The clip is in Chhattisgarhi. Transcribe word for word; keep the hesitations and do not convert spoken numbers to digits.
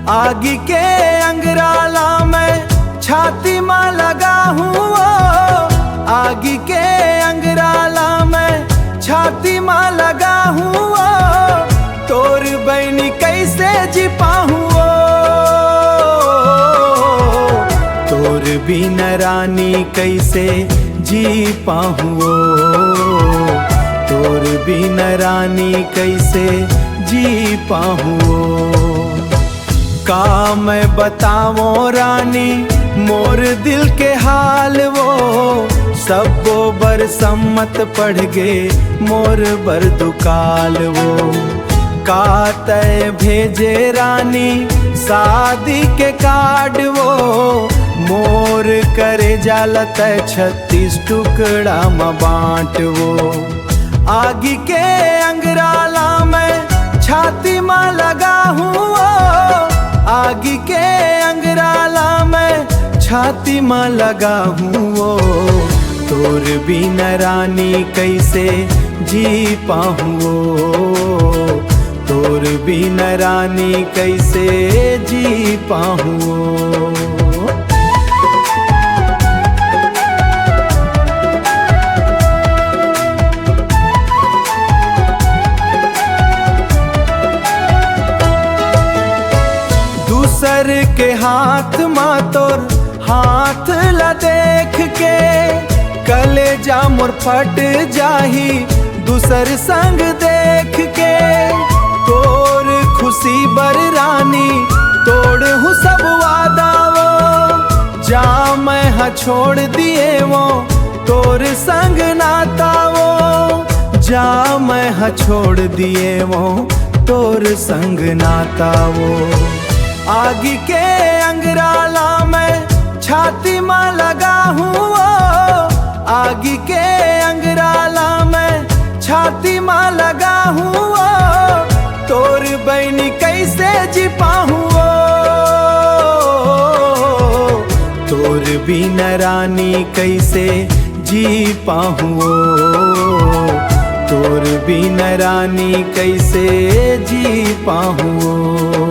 आगी के अंगराला मैं छाती मा लगा हूँ वो, आगी के अंगराला मैं छाती मा लगा हूँ वो, तोर बहिनी कैसे जी पाहूँ वो, तोर बिना रानी कैसे जी पाहूँ वो, तोर बिना रानी कैसे जी पाहूँ वो। का मैं बतावों रानी मोर दिल के हाल वो, सब्बो बर सम्मत पढ़ गे मोर बर दुकाल वो। का तय भेजे रानी शादी के कार्ड वो, मोर करे जाला तय छत्तीस टुकड़ा म बांट वो। आगी के अंगराला मैं छाती मा लगा हूँ वो, आगी के अंगराला मैं छाती मा लगा हूँ वो, तोर बिना रानी कैसे जी पाहूँ वो, तोर बिना रानी कैसे जी पाहूँ वो। दूसर के हाथ मा तोर हाथ ला देख के, कलेजा मोर फट जाही दूसर संग देख के। तोर खुशी बर रानी तोड़ हूँ सब वादा वो, जा मैं हा छोड़ दिए वो तोर संग नाता वो, जा मैं हा छोड़ दिए वो तोर संग नाता वो। आगी के अंगराला मैं छाती मा लगा हूँ वो, आगी के अंगराला मैं छाती मा लगा हूँ वो, तोर बहिनी कैसे जी पाहूँ वो, तोर बिना रानी कैसे जी पाहूँ वो, तोर बिना रानी कैसे जी पाहूँ वो।